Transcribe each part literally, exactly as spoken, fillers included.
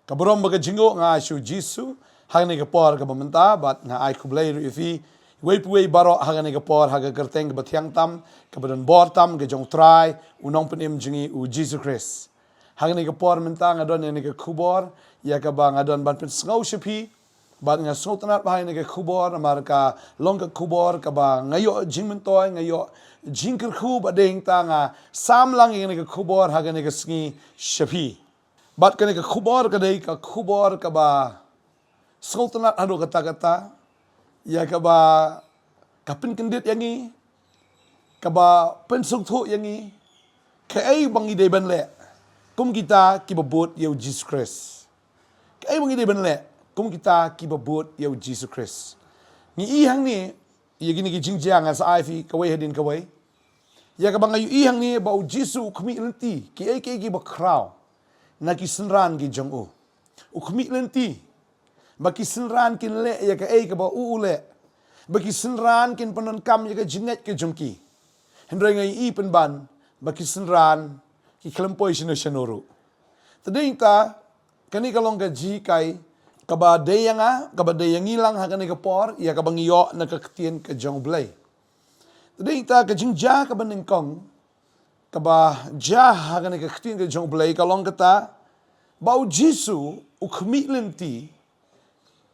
Ka burom bad ka jingnguh nga ai sha u Jisu ha kane ka por kaba mynta, bad nga ai khublei ruh ïa phi iwei pa iwei baroh ha kane ka por ha ka kyrteng kaba thiang tam, kaba don bor tam, ka jong u Trai, u Nongpynim jong ngi u Jisu Khrist. Ha kane ka por mynta nga don ïa kane ka khubor ïa kaba nga don ban pynsngew sha phi, bad nga sngewtynnat bha ïa kane ka khubor namar ka long ka khubor kaba nga ïoh jingmyntoi, nga ïoh jingkyrkhu, bad dei hangta nga sam lang ïa kane ka khubor ha kane ka sngi sha phi. Bad kane ka khubor ka dei ka khubor kaba sngewtynnat haduh katta katta, ïa kaba ka pynkyndit ïa ngi, kaba pynsngewthuh ïa ngi kaei ba ngi dei ban leh kum kita kiba bud ïa u Jisu Khrist. Kaei ba ngi dei ban leh kum kita kiba bud ïa u Jisu Khrist. Ngi i hangne ïa kine ki jingjia, nga sa ai phi kawei hadien kawei. Ïa kaba nga ïohi hangne ba u Jisu u khmih lynti kiei kiei kiba khraw na ki synran ki jong u. U khmih lynti ba ki synran kin leh ïa kaei kaba u u leh, ba ki synran kin pyndonkam ïa ka jingngeit ka jong ki. Hynrei nga ïohi pynban ba ki synran ki khlem poi shano shano ruh. Te dei hangta kane ka long ka jinghikai kaba dei ïa nga, kaba dei ïa ngi lang ha kane ka por, ïa kaba ngi ïoh na ka ktien ka jong u Blei. Te dei hangta ka jingjia kaba nyngkong kaba jia ha kane ka ktien ka jong u Blei ka long kata, ba u Jisu u khmih lynti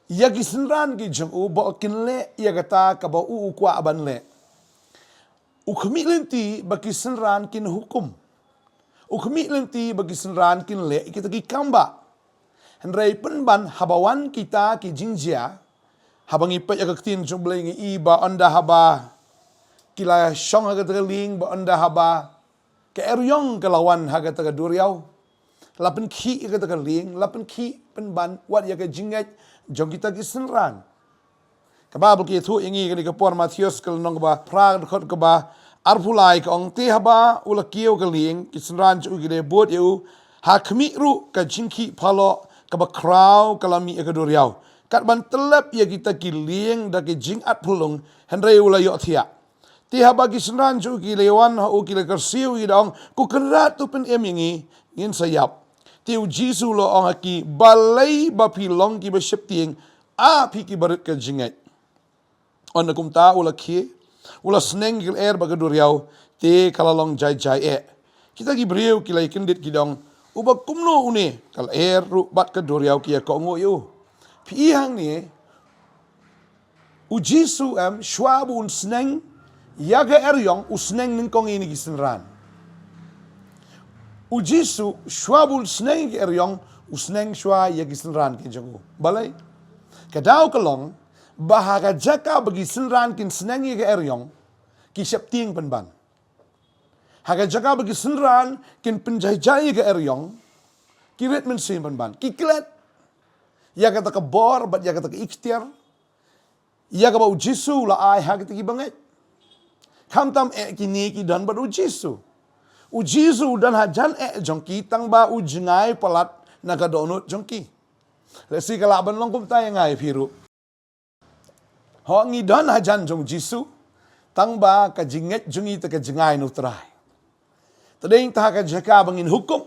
ïa ki synran ki jong u ba kin leh ïa kata kaba u u kwah ban leh. U khmih lynti ba ki synran kin hukum. U khmih lynti ba ki synran kin leh kita ki kambah. Hynrei pynban haba wan kita ki jingjia, haba ngi peit ïa ka ktien jong u Blei ngi i ba ynda haba ki la shong ha kata ka lieng, ba ynda haba ka eriong ka la wan ha kata ka duriaw, la pynkhih ïa kata ka lieng, la pynkhih pynban wat ïa ka jingngeit jong kita ki synran. Ka Baibl ka ïathuh ïa ngi kane ka por, Mathaios ka lynnong kaba phra, dkhot kaba arphew lai, ka ong, te haba u la kiew ka lieng, ki synran jong u ki la bud ïa u. Ha khmih ruh ka jingkhih phalok kaba khraw ka la mih ïa ka duriaw, kat ban tyllep ïa kita ki lieng da ki jingatphyllung, hynrei u la ïohthiah. Te haba ki synran jong u ki la wan ha u, ki la kyrsiew, ki da ong, Ko Kynrad, to pynim ïa ngi, ngin sa ïap. Te u Jisu u la ong ha ki, Balei ba phi long kiba sheptieng, ah phi kiba rit ka jingngeit. Ynda kumta u la khie, u la sneng ïa ka lyer bad ka duriaw, te ka la long jai jai eh. Kita ki briew ki la ïakyndit, ki da ong, Uba kumno une, ka lyer ruh bad ka duriaw ki ïa kohnguh ïa u. Phi i hangne, u Jisu em, shuwa ba un sneng ïa ka eriong, u sneng nyngkong ïa kine ki synran. U Jisu shuwa ba un sneng ïa ka eriong, u sneng shuwa ïa ki synran ki jong u. Balei? Ka daw ka long ba ha ka jaka ba ki synran kin sneng ïa ka eriong, ki sheptieng pynban. Ha ka jaka ba ki synran kin pynjai jai ïa ka eriong, ki rit mynsiem pynban, ki klet ïa kata ka bor bad ïa kata ka iktiar ïa kaba u Jisu u la ai ha kita ki bangeit. Khamtam eh kine ki don bad u Jisu. U Jisu u don hajan eh jong ki, tang ba u jngai palat na ka dohnud jong ki. Lehse ka lah ban long kumta ïa nga ïa phi ruh. Ho ngi don hajan jong u Jisu, tang ba ka jingngeit jong ngi te ka jngai na u Trai. Te dei hangta ha ka jaka ba ngin hukum,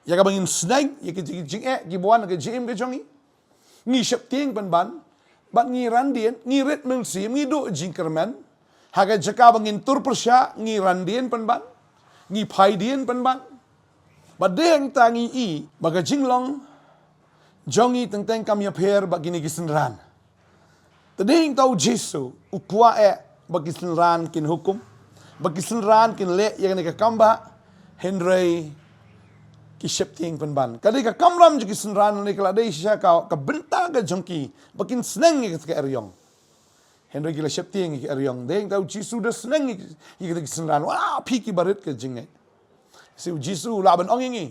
ïa kaba ngin sneng ïa ki jing, jingeh kiba wan na ka jingim ka jong ngi, ngi sheptieng pynban, bad ngi randien, ngi rit mynsiem, ngi duh jingkyrmen. Ha ka jaka ba ngin tur pyrshah, ngi randien pynban, ngi phaidien pynban. Bad dei hangta ngi i ba ka jinglong jong ngi teng teng kam ïapher bad kine ki synran. Te dei hangta u Jisu u kwah eh ba ki synran kin hukum, ba ki synran kin leh ïa kane ka kambah, hynrei ki sheptieng pynban. Ka dei ka kamram jong ki synran, ne ka la dei shisha ka, ka bynta ka jong ki ba kin sneng ïa kata ka eriong. Hynrei ki la sheptieng ïa ka eriong. Dei hangta u Jisu u da sneng ïa kata ki synran, ah phi kiba rit ka jingngeit. Lehse u Jisu u lah ban ong ïa ngi,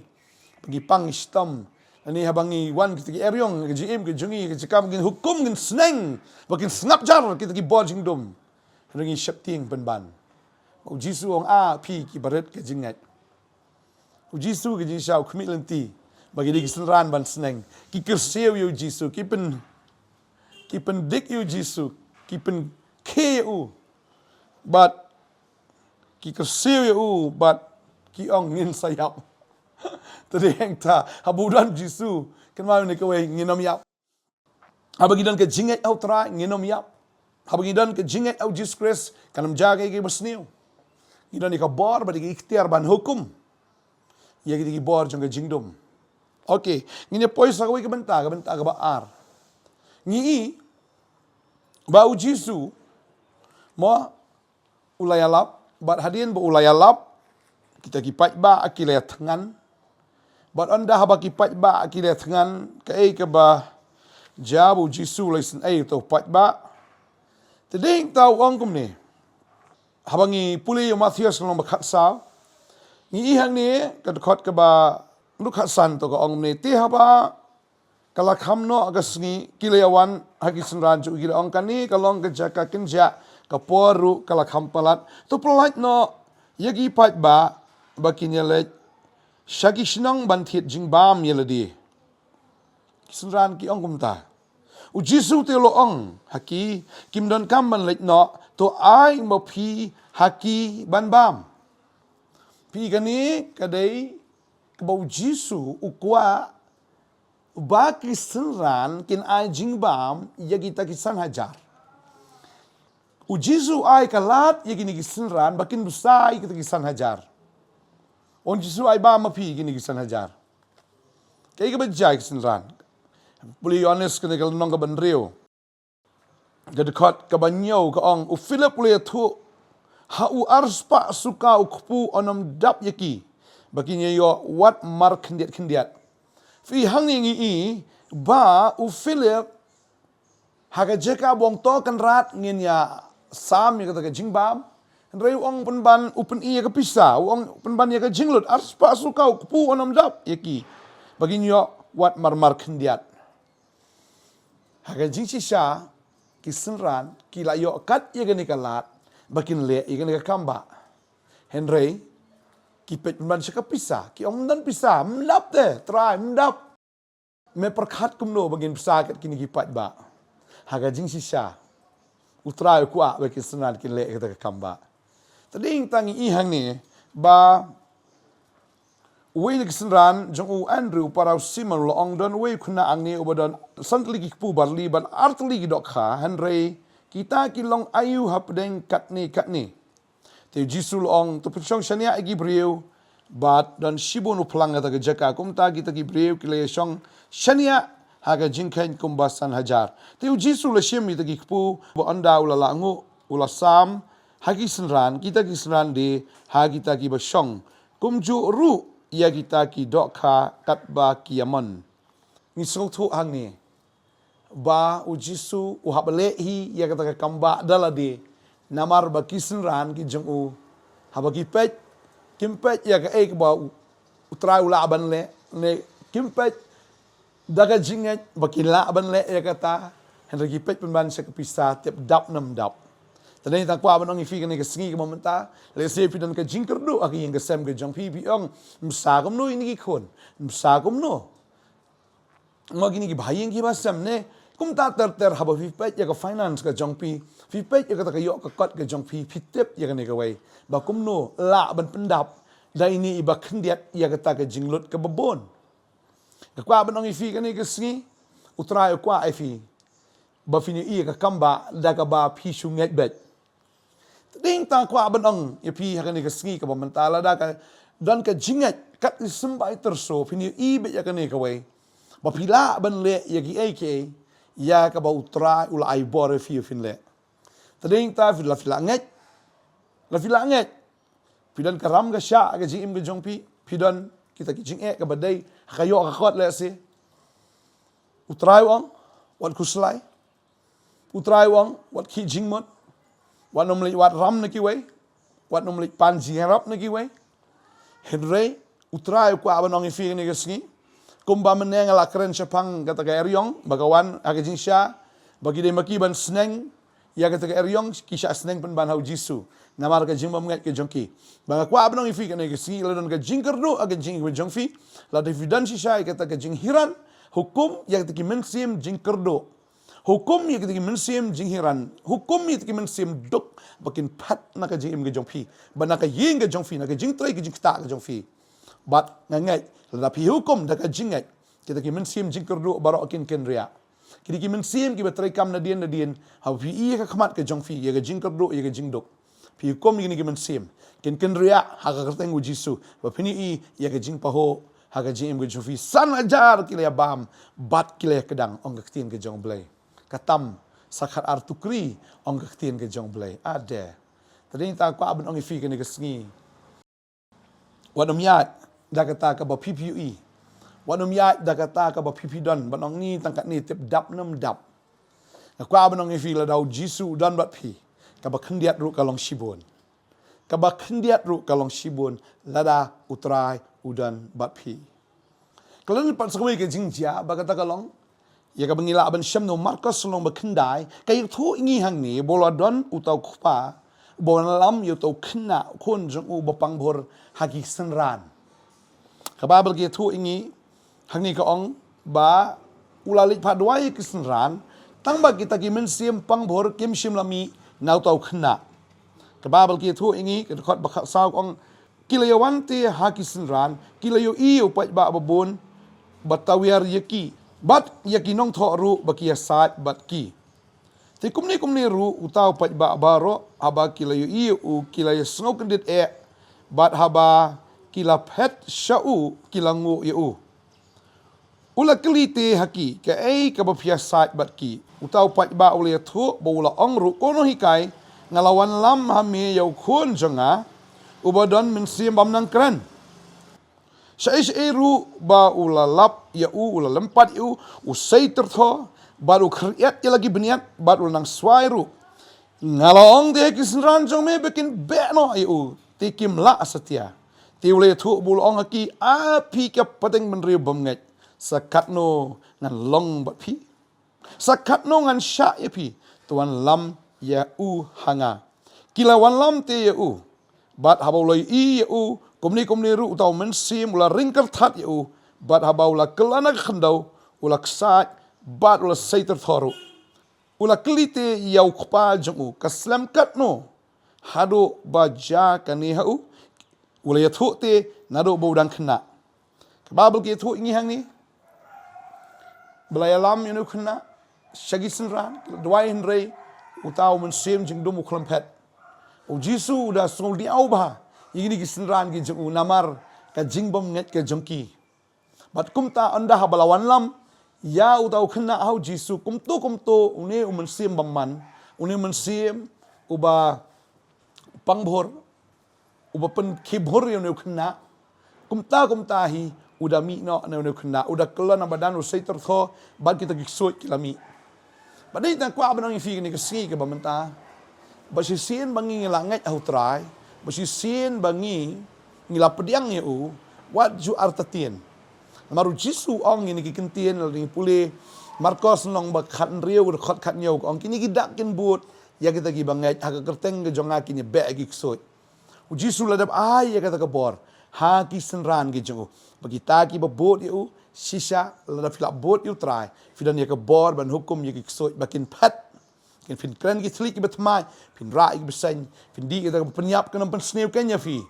ba ngi pang ngi shitom, lane haba ngi wan kita ki eriong ka jingim ka jong ngi, ka jaka ba ngin hukum, ngin sneng, ba kin sngap jar kita ki bor jingdum, hynrei ngi sheptieng pynban. U Jisu u ong, ah phi kiba rit ka jingngeit. U Jisu ka jingshisha u khmih lynti ba ki dei ki synran ban sneng. Ki kyrsiew ïa u Jisu, ki pyn, ki pyndik ïa u Jisu, ki pynkhie ïa u, bad ki kyrsiew ïa u, bad ki ong, ngin sa ïap. Te dei hangta, haba u don Jisu, kynmaw ïa kane kawei, ngin ym ïap. Haba ngi don ka jingngeit ha u Trai, ngin ym ïap. Haba ngi don ka jingngeit ha u Jisu Khrist, kan ym jia kaei kaei basniew. Ngi don ïa ka bor bad ïa ka iktiar ban hukum ïa kita ki bor jong ka jingdum. Okay, ngin ïa poi sa kawei ka bynta, ka bynta kaba ar. Ngi i ba u Jisu, mo, u la ïalap, bad hadien ba u la ïalap, kita ki paidbah ki la ïathngan. Bad ynda haba ki paidbah ki la ïathngan, kaei kaba jia ba u Jisu u la isynei ïa uta u paidbah? Te dei hangta u ong kumne. Haba ngi pule ïa u Mathaios lynnong ba khatsaw, ngi i hangne ka dkhot kaba, dkhot khatsan to ka ong kumne, te haba ka la kham noh ka sngi, ki la ïawan ha ki synran jong u, ki la ong, kane ka long ka jaka kynjah, ka por ruh ka la kham palat. To pyllait noh ïa ki paidbah ba kin ïaleit sha ki shnong ban thied jingbam ïa lade. Ki synran ki ong kumta. U Jisu te u la ong ha ki, kim donkam ban leit noh, to ai ma phi ha ki ban bam. Phi, kane ka dei kaba u Jisu u kwah ba ki synran kin ai jingbam ïa kita ki san hajar. U Jisu ai ka lad ïa kine ki synran ba kin bsa ïa kita ki san hajar. U Jisu, ai bam ma phi ïa kine ki san hajar. Kaei kaba jia ïa ki synran? Pule Ïoannis kane ka lynnong kaba hynriew, ka dkhot kaba hynñiew ka ong, u Philip u la ïathuh ha u, arspah suka u kpu un ym dap ïa ki, ba kin ïa ïoh wat mar khyndiat khyndiat. Phi, hangne ngi i ba u Philip, ha ka jaka ba u ong to Kynrad ngin ïa sam ïa kata ka jingbam, hynrei u ong pynban, u pyni ïa ka pisa, u ong pynban ïa ka jinglut, arspah suka u kpu un ym dap ïa ki, ba kin ïoh wat mar mar khyndiat. Ha ka jingshisha, ki synran ki la ïoh kat ïa kane ka lad ba kin leh ïa kane ka kambah. Hynrei ki peit pynban sha ka pisa, ki ong, ym don pisa, ym dap te Trai, ym dap. Me pyrkhat kumno ba ngin bsa kat kine ki paidbah? Ha ka jingshisha, u Trai u kwah ba ki synran kin leh ïa kata ka kambah. Te dei hangta ngi i hangne ba uwei na ki synran jong u Andrew, u para u Simon, u la ong, don uwei u khynnah hangne uba don san tylli ki kpu barli bad ar tylli ki dohkha, hynrei kita ki long aïu hapdeng katne katne? Te u Jisu u la ong, to pynshong shaniah ïa ki briew, bad don shibun u phlang ha kata ka jaka. Kumta kita ki briew ki la ïashong shaniah ha ka jingkheiñ kumba san hajar. Te u Jisu u la shim ïa kita ki kpu, bad ynda u la lah nguh, u la sam ha ki synran, kita ki synran de ha kita kiba shong, kumjuh ruh ïa kita ki dohkha katba ki ïamon. Ngi sngewthuh hangne ba u Jisu u hap leh hi ïa kata ka kambah da lade, namar ba ki synran ki jong u, haba ki peit, kim peit ïa kaei kaba u, u Trai u lah ban leh, ne kim peit da ka jingngeit ba ki lah ban leh ïa kata, hynrei ki peit pynban sha ka pisa, tip dap ne ym dap. Te dei tang kwah ban ong ïa phi kane ka sngi kaba mynta, lehse phi don ka jingkyrduh ha ka ïing ka sem ka jong phi, phi ong, ym bsa kumno ïa kine ki khun, ym bsa kumno, mo, kine ki bahaïing ki bahasem, ne kumta ter ter. Haba phi peit ïa ka finance ka jong phi, phi peit ïa kata ka ïoh ka kot ka jong phi, phi tip ïa kane kawei ba kumno lah ban pyndap da ine i ba khyndiat ïa kata ka jinglut kaba bun. Nga kwah ban ong ïa phi kane ka sngi, u Trai u kwah ïa phi ba phin ïohi ïa ka kambah da kaba phi shu ngeit beit. Te dei tang kwah ban ong ïa phi ha kane ka sngi kaba mynta, lada ka don ka jingngeit kat i symbai tyrso, phin ïohi beit ïa kane kawei ba phi lah ban leh ïa kiei kiei ïa kaba u Trai u la ai bor ïa phi ba phin leh. Te dei tang phi la, phi la ngeit, la phi la ngeit, phi don ka ram ka shah ha ka jingim ka jong phi, phi don kita ki jingeh kaba dei ha ka ïoh ka kot lehse. U Trai u ong, wat khuslai. U Trai u ong, wat khih jingmut. Wat nym leit wad ram na kiwei. Wat nym leit pan jingïarap na kiwei. Hynrei u Trai u kwah ban ong ïa phi kane ka sngi, kumba mynne nga la kren shaphang kata ka eriong ba ka wan ha ka jingshisha, ba ki dei ma ki ban sneng ïa kata ka eriong, ki shah sneng pynban ha u Jisu namar ka jingbymngeit ka jong ki. Ba nga kwah ban ong ïa phi kane ka sngi, la don ka jingkyrduh ha ka jingim ka jong phi, lada phi don shisha ïa kata ka jinghiran, hukum ïa kata ki mynsiem jingkyrduh. Hukum ïa kita ki mynsiem jinghiran, hukum ïa kita ki mynsiem duk, ba kin phet na ka jingim ka jong phi, ba na ka ïing ka jong phi, na ka jingtrei ka jingktah ka jong phi, Bad nga ngeit, lada phi hukum da ka jingngeit, kita ki mynsiem jingkyrduh baroh kin kynriah. Kine ki mynsiem kiba treikam nadien nadien, haba phi ïohi ïa ka khmat ka jong phi, ïa ka jingkyrduh, ïa ka jingduk. Phi hukum ïa kine ki mynsiem, kin kynriah ha ka kyrteng u Jisu. Ba phin ïohi ïa ka jingpahuh ha ka jingim ka jong phi. San hajar ki la ïa bam bad ki la ïa kdang, ong ka ktien ka jong u Blei. Ka tam sa khatar tukri, ong ka ktien ka jong u Blei. Ade. Te dei nangta kwah ban ong ïa phi kane ka sngi. Wat nym ïaid da kata kaba phi phi ïohi. Wat nym ïaid da kata kaba phi phi don, ban ong ni tang katne tip dap ne ym dap. Nga kwah ban ong ïa phi, lada u Jisu u don bad phi, kaba khyndiat ruh ka long shibun. Kaba khyndiat ruh ka long shibun, lada u Trai u don bad phi. Ka la don pat sa kawei ka jingjia, ba kata ka long ïa kaba ngi lah ban shem na u Markos lynnong ba khyndai, ka ïathuh ïa ngi hangne, ba u la don uta u kpa uba wanlam ïa uta u khynnah, u khun jong u uba pang bhur ha ki synran. Ka Baibl ka ïathuh ïa ngi hangne, ka ong ba u la leit phah duwai ïa ki synran, tang ba kita ki mynsiem pang bhur kim shym la mih na uta u khynnah. Ka Baibl ka ïathuh ïa ngi, ka dkhot ba khatsaw, ka ong, ki la ïawan te ha ki synran, ki la ïohi ïa u paidbah babun ba tawiar ïa ki, bad ïa ki nongthoh ruh ba ki ïasaid bad ki. Te kumne kumne ruh uta u paidbah baroh, haba ki la ïohi ïa u, ki la ïasngew kyndit eh, bad haba ki la phet sha u, ki la nguh ïa u. U la kylli te ha ki, kaei kaba phi ïasaid bad ki? Uta u paidbah u la ïathuh, bad u la ong ruh, ko nonghikai, nga la wanlam ha me ïa u khun jong nga uba don mynsiem bym nang kren. Shaei shaei ruh ba u la lap ïa u, u la lympat ïa u, u sei tyrthoh, bad u khriat ïa la ki bniat, bad u la nang swai ruh. Nga la ong te ha ki synran jong me ba kin beh noh ïa u, te kim lah satia. Te u la ïathuh bad u la ong ha ki, a phi ka pateng bynriew bymngeit, sa katno ngan long bad phi? Sa katno ngan shah ïa phi? To wanlam ïa u ha nga. Ki la wanlam te ïa u. Bad haba u la ïohi ïa u, kumne kumne ruh uta u mynsiem u la ring kyrthat ïa u. Bad haba u la kylla na ka khyndew, u la ksaid, bad u la sei tyrthoh ruh. U la kylli te ïa u kpa jong u, ka slem katno haduh ba jia kane ha u? U la ïathuh te naduh ba u dang khynnah. Ka Baibl ka ïathuh ïa ngi hangne ba la ïalam ïa une u khynnah sha ki synran, ki la duwai, hynrei uta u mynsiem jingdum u khlem phet. U Jisu u da sngewdiaw bha ïa kine ki synran ki jong u namar ka jingbymngeit ka jong ki. Bad kumta, ynda haba la wanlam ïa uta u khynnah ha u Jisu, kumto kumto une u mynsiem bymman, une u mynsiem uba pang bhur, uba pynkhih bhur ïa une u khynnah, kumta kumta hi u da mih noh na une u khynnah, u da kylla na madan, u sei tyrthoh, bad kita ki ksuid ki la mih. Bad dei tang kwah ban ong ïa phi kane ka sngi kaba mynta, ba shisien ba ngi la ngeit ha u Trai, ba shisien ba ngi, ngi la pdiang ïa u, wat ju artatien. Namar u Jisu u ong ïa kine ki ktien, lada ngi pule Markos lynnong ba khathynriew, dkhot khathynñiew, ka ong, kine ki dak kin bud ïa kita kiba ngeit, ha ka kyrteng ka jong nga kin ïabeh ïa ki ksuid. U Jisu u la dep ai ïa kata ka bor ha ki synran ki jong u, ba kita kiba bud ïa u, shisha lada phi la bud ïa u Trai, phi don ïa ka bor ban hukum ïa ki ksuid ba kin phet. Kin, phin kren ki thylliej kiba thymmai, phin rah ïa ki bseiñ, phin dih ïa kita kiba pynïap, kin ym pynsniew keiñ ïa phi.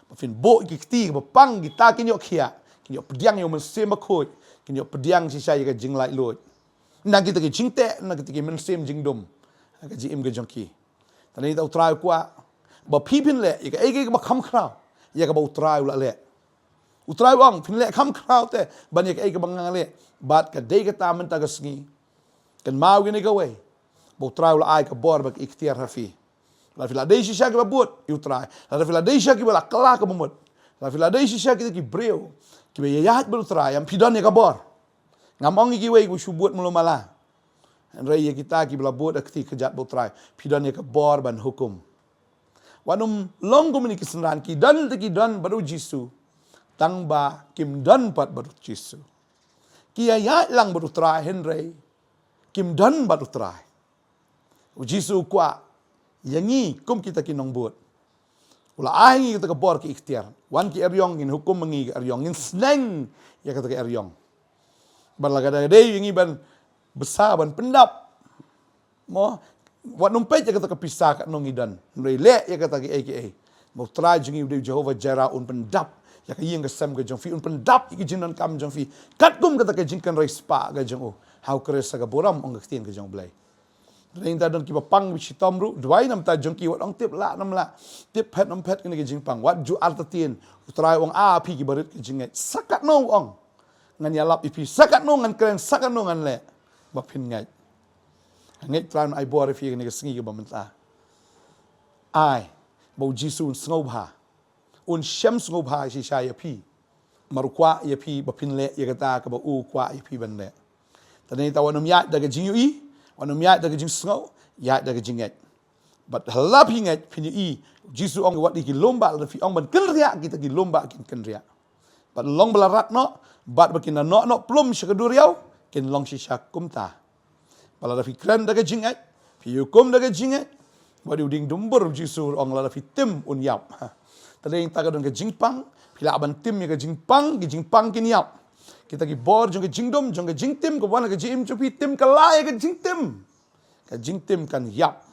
Ba phin buh ïa ki kti kiba pang, kita kin ïoh khiah, kin ïoh pdiang ïa u Mynsiem Bakhuid, kin ïoh pdiang shisha ïa ka jinglaitluid. Na kita ki jingteh, na kita ki mynsiem jingdum ha ka jingim ka jong ki. Te nangta u Trai u kwah ba phi phin leh ïa kaei kaei kaba kham khraw ïa kaba u Trai u la leh. U Trai u ong, phin leh kham khraw te ban ïa kaei kaba nga leh. Bad ka dei kata mynta ka sngi, kynmaw kine kawei, ba u Trai u la ai ka bor bad ka iktiar ha phi. Lada phi la dei shisha kiba bud ïa u Trai, lada phi la dei shisha kiba la kylla ka bamut, lada phi la dei shisha kita ki briew kiba ïaid bad u Trai, ym, phi don ïa ka bor. Ngam ong ïa kiwei kiba shu bud malu mala. Hynrei ïa kita kiba la bud ha ka kti kjat bad u Trai, phi don ïa ka bor ban hukum. Wat nym long kum kine ki synran, ki don te ki don bad u Jisu, tang ba kim don pat bad u Jisu. Ki ïaid lang bad u Trai, hynrei kim don bad u Trai. U Jisu u kwah ïa ngi kum kita ki nongbud. U la ai ngi kata ka bor, ka iktiar. Wan ki eriong, ngin hukum ma ngi ki eriong, ngin sneng ïa kata ka eriong. Bad lada ka dei ïa ngi ban bsa, ban pyndap, mo, wat nym peit ïa kata ka pisa katno ngi don. Hynrei leh ïa kata kiei kiei, ba u Trai jong ngi u dei u Jehovah Jireh, un pyndap ïa ka ïing ka sem ka jong phi, un pyndap ïa ka jingdonkam jong phi katkum kata ka jingkynrei spah ka jong u ha u Khrist ha ka burom, ong ka ktien ka jong U Blei. Te nangta don kiba pang, kiba shitom ruh, duwai namar jong ki, wat ong tip lah nym lah, tip phet nym phet, kane ka jingpang. Wat ju artatien. U Trai u ong, a phi kiba rit ka jingngeit, sa katno, u ong, ngan ïalap ïa phi, sa katno ngan kren, sa katno ngan leh, ba phin ngeit. Ngeit Trai un ai bor ïa phi kane ka sngi kaba mynta. Ai ba U Jisu un sngewbha, un shem sngewbha shisha ïa phi, namar u kwah ïa phi ba phin leh ïa kata kaba u kwah ïa phi ban leh. Te nangta wat nym ïaid da ka jingïohi, wat nym ïaid da ka jingsngew, ïaid da ka jingngeit. Bad ha la phi ngeit phin ïohi. U Jisu u ong, wat ïa ki lum bah, lada phi ong ban kynriah, kita ki lum bah kin kynriah. Bad long ba la rat noh, bad ba kin da noh noh plum sha ka duriaw, kin long shisha kumta. Bad lada phi kren da ka jingngeit, phi ïahukum da ka jingngeit, wat ïa u dieng dumbur, U Jisu u ong, lada phi tim un ïap. Ha. Te nangta ka don ka jingpang, phi lah ban tim ïa ka jingpang, ki jingpang kin ïap. Kita ki bor jong ka jingdum, jong ka jingtim, ka wan ha ka jingim jong phi, tim kylla ïa ka jingtim. Ka jingtim kan ïap.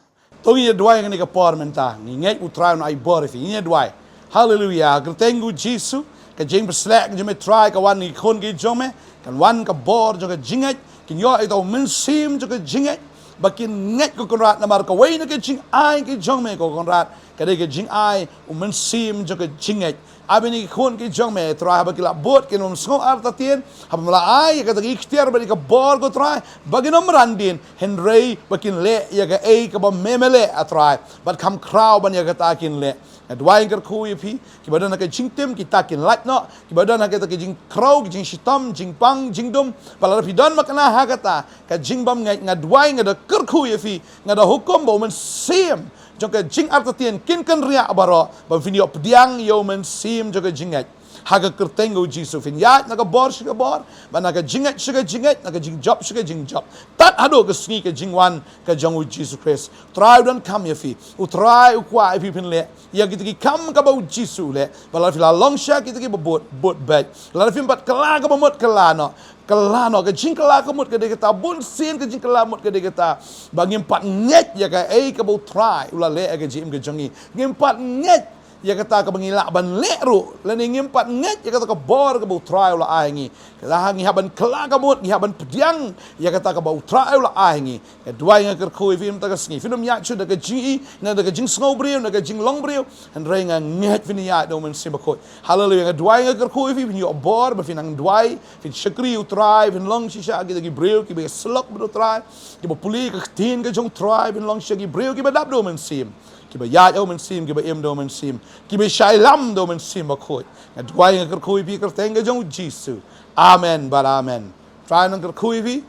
To ngin ïa duwai ha kane ka por mynta. Ngi ngeit U Trai un ai bor ïa phi. Ngin ïa duwai. Haleluia. Kyrteng U Jisu, ka jingpynshlur ka jong me Trai ka wan ha ki khun ki jong me. Kan wan ka bor jong ka jingngeit. Kin ïoh ïa uta U Mynsiem jong ka jingngeit, ba kin ngeit, ko Kynrad, namar kawei na ki jingai ki jong me, ko Kynrad, ka dei ka jingai U Mynsiem jong ka jingngeit. Ai ba ki khun ki jong me Trai, haba ki la bud, kin ym sngew artatien, haba me la ai ïa kata ka iktiar bad ïa ka bor, ko Trai, ba kin ym ran dien, hynrei ba kin leh ïa kaei kaba me me leh, A Trai, bad kham khraw ban ïa kata kin leh. Nga duwai, nga kyrkhu ïa phi, kiba don ha ka jingtim, kita kin lait noh, kiba don ha kata ka jingkhraw, ka jingshitom, jingpang, jingdum, bad lada phi don makna ha kata ka jingbymngeit, nga duwai, nga da kyrkhu ïa phi, nga da hukum ba U Mynsiem jong ka jingartatien kin kynriah baroh, ba phin ïoh pdiang ïa U Mynsiem jong ka jingngeit. Ha ka kyrteng U Jisu, phin ïaid na ka bor sha ka bor, bad na ka jingngeit sha ka jingngeit, na ka jingjop sha ka jingjop, tad haduh ka sngi ka jingwan ka jong U Jisu Khrist. Trai u donkam ïa phi. U Trai u kwah ïa phi phin leh ïa kita ki kam kaba U Jisu u leh. Bad lada phi la long sha kita kiba bud, bud beit. Lada phim pat kylla kaba mut, kylla noh. Kylla noh, ka jingkylla ka mut ka dei kata, bunsien ka jingkylla mut ka dei kata, ba ngim pat ngeit ïa kaei kaba U Trai u la leh ha ka jingim ka jong ngi. Ngim pat ngeit ïa kata kaba ngi lah ban leh ruh, lane ngim pat ngeit ïa kata ka bor kaba U Trai u la ai ha ngi. Kata ha ngi hap ban kylla ka mut, ngi hap ban pdiang ïa kata kaba U Trai u la ai ha ngi. Nga duwai, nga kyrkhu ïa phi mynta ka sngi. Phin ym ïaid shuh da ka jingïohi, ne da ka jingsngew briew, ne da ka jinglong briew. Hynrei nga ngeit phin ïaid da U Mynsiem Bakhuid. Haleluia. Nga duwai, nga kyrkhu ïa phi, phin ïoh bor ba phin nang duwai, phin shakri U Trai, phin long shisha kita ki briew kiba ïasyllok bad U Trai, kiba pule ka ktien ka jong U Trai, phin long shisha ki briew kiba dap da U Mynsiem, kiba ïaid da U Mynsiem, kiba im da U Mynsiem, kiba shah ïalam da U Mynsiem Bakhuid. Nga duwai, nga kyrkhu ïa phi ha ka kyrteng ka jong U Jisu. Amen bad amen. Trai nang kyrkhu ïa phi,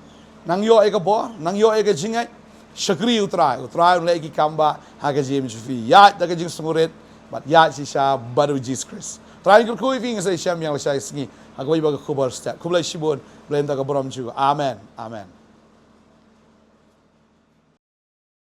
nang ïoh ïa ka bor, nang ïoh ïa ka jingngeit. Shakri U Trai, U Trai un leh ïa ki kam bah ha ka jingim jong phi. Ïaid da ka jingsngewrit bad ïaid shisha bad U Jisu Khrist. Trai nang kyrkhu ïa phi, ngin sa ïashem ïa nga lashai sngi ha kawei pat ka khubor step. Khublei shibun. Blei un ai ïa ka burom jong U. Amen. Amen.